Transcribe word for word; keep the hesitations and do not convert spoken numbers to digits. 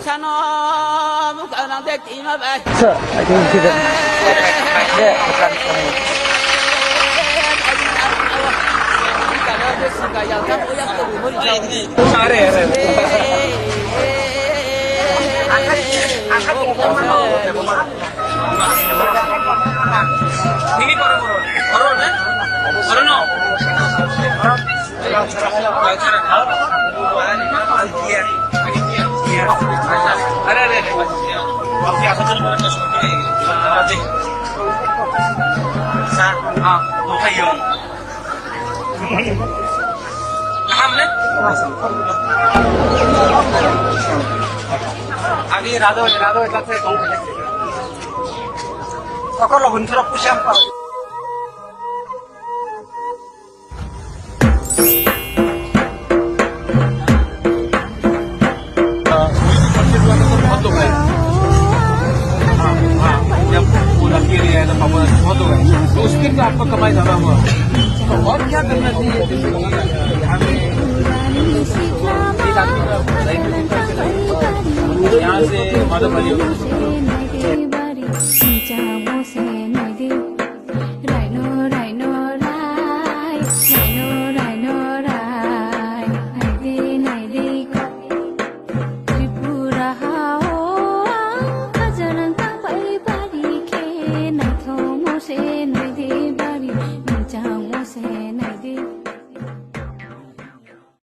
Sano mukha nang de tima bai. Sir, I think you should have. Are, are. Nini koro koro. Koro na? Koro no? Are, are, are. Sa, ah, okay, yun. Kaham ne? Agi rado, rado, ita se kong. Okor lo hun thura pusham pa. उसके तो आपको कमाई ज्यादा हुआ। तो और क्या करना चाहिए? यहाँ से माधव भाई।